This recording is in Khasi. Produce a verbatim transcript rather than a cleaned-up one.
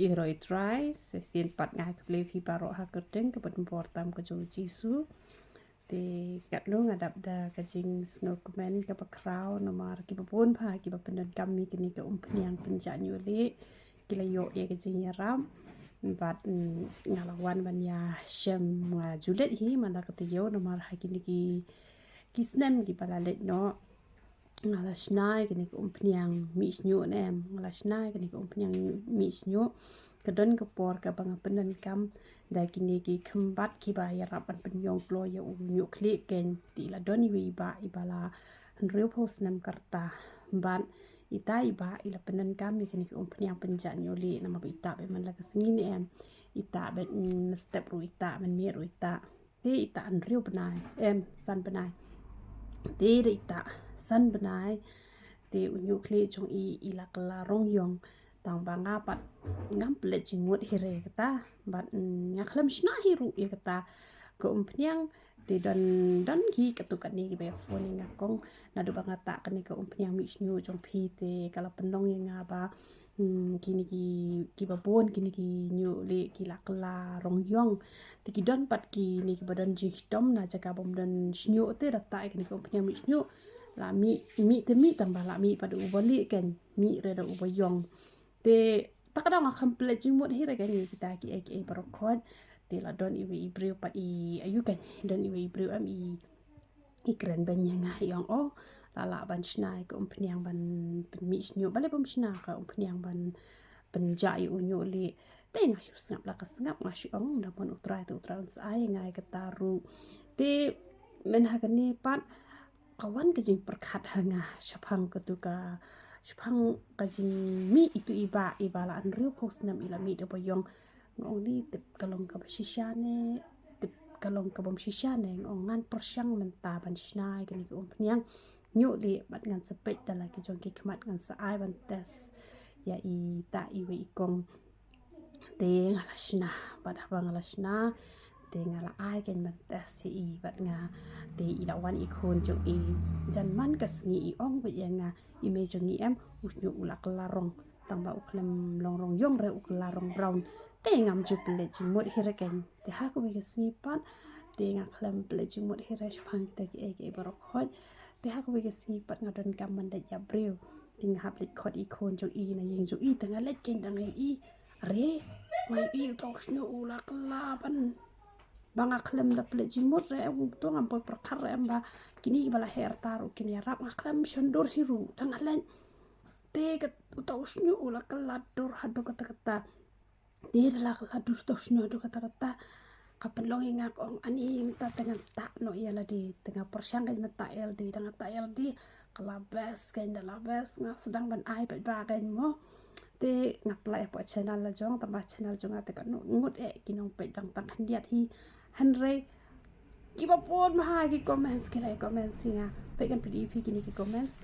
Ïaroh ïa U Trai, sa shisien pat nga ai khublei ïa phi baroh ha ka kyrteng kaba donbor tam ka jong U Jisu. Te katno nga dap da ka jingsngewkmen kaba khraw namar kiba bun bha kiba pyndonkam ïa kane ka umphniang pynjah ñiuhlieh ki la ïoh ïa ka jingïarap. Bad, mm, nga la wan ban ïashem, nga ju leit hi man la ka taïew namar ha kine ki, ki snem kiba la leit noh nga la shna ïa kane ka umphniang mih shñiuh ne em, nga la shna ïa kane ka umphniang mih shñiuh. Ka don ka por kaba nga pyndonkam da kine ki khymbat kiba ïarap ban pynïong kloi ïa u ñiuh khlieh keiñ. Te i la don iwei i bah iba la hynriewphew snem ka rta. Bad ita i bah i la pyndonkam ïa kane ka umphniang pynjah ñiuhlieh namar ba ita bad man la ka sngi ne em, ita bad mynstep ruh ita, mynmiet ruh ita. Te ita hynriew bnai, em, san bnai. Te da ita san bnai te u ñiuh khlieh jong i i la kylla rong ïong. Tang ba nga pat ngam pynleit jingmut hi re kata. Bad, mm, nga khlem shna hi ruh ïa kata ka umphniang. Te don, don ki katto katne kiba ïa phone ïa nga, kong, naduh ba nga tah kane ka umphniang mih shñiuh jong phi te ka la pynlong ïa nga ba, hmm, kine ki, kiba bun kine ki ñiuhlieh ki la kylla rong ïong. Te ki don pat kine kiba don jingshitom na jaka bym don shñiuh te da tah ïa kane ka umphniang mih shñiuh. La mih, mih te mih tang ba la mih pat da uba lieh keiñ, mih re da uba ïong. Te ta ka daw nga khlem pynleit jingmut hi re keiñ ïa kita kiei kiei baroh khoit. Te la don iwei i briew pat i, aiu keiñ, don iwei i briew em i i kren beiñ ïa nga, i ong, oh, la lah ban shna ïa ka umphniang ban pynmih shñiuh, balei bym shna ka umphniang ban pynjah ïa u ñiuhlieh. Te nga shu sngap la ka sngap, nga shu ong, da mon U Trai te U Trai un sa ai ïa nga ïa kata ruh. Te mynta ha kane pat ka wan ka jingpyrkhat ha nga shaphang katu ka, shaphang ka jingmih itu i bah iba la hynriewphew snem i la mih da uba ïong. Nga ong, ni tip ka long kaba shisha ne, tip ka long kabym shisha ne, nga ong ngan pyrshang mynta ban shna ïa kane ka umphniang ñiuhlieh bad ngan sa peit da la ki jong ki khmat, ngan sa ai ban test ïa ita iwei i kong. Te nga la shna, bad haba nga la shna te nga la ai keiñ ban test ïa i bad nga. Te i la wan i khun jong i, jan man ka sngi i ong beit ïa nga, i mei jong ngi em, u shñiuh u la kylla rong. Tang ba u khlem long rong ïong re, u kylla rong brown. Te ngam ju pynleit jingmut hi re keiñ. Te ha kawei ka sngi pat te nga khlem pynleit jingmut hi re shaphang kita kiei kiei baroh khoit. Te ha kawei ka sngi pat nga donkam ban leit ïa briew. Te nga hap leit khot i khun jong i na ïing jong i, te nga leit keiñ da nga ïohi, are, nga ïohi uta u shñiuh u la kylla ban, ba nga khlem da pynleit jingmut re em, to ngam poi pyrkhat re em ba kine kiba la heh rta ruh kin ïarap, nga khlem shon dur hi ruh da nga leit. Te ka, uta u shñiuh u la kylla dur haduh katta katta. Te da la kylla dur uta u shñiuh haduh katta katta, ka pynlong ïa nga, ka ong, ani mynta te ngan tah noh ïa lade, te nga pyrshang keiñ ban tah ïa lade, da nga tah ïa lade ka la best keiñ, da la best, nga sdang ban ai paidbah keiñ mo. Te nga pynlait hapoh channel la jong, tang ba channel jong nga te ka ngut eh ki nongpeit dang tang khyndiat hi. Hynrei kiba bun bha ki comments ki la ïa comments ïa nga. Peit, ngan pyndonkam ïa phi kine ki comments.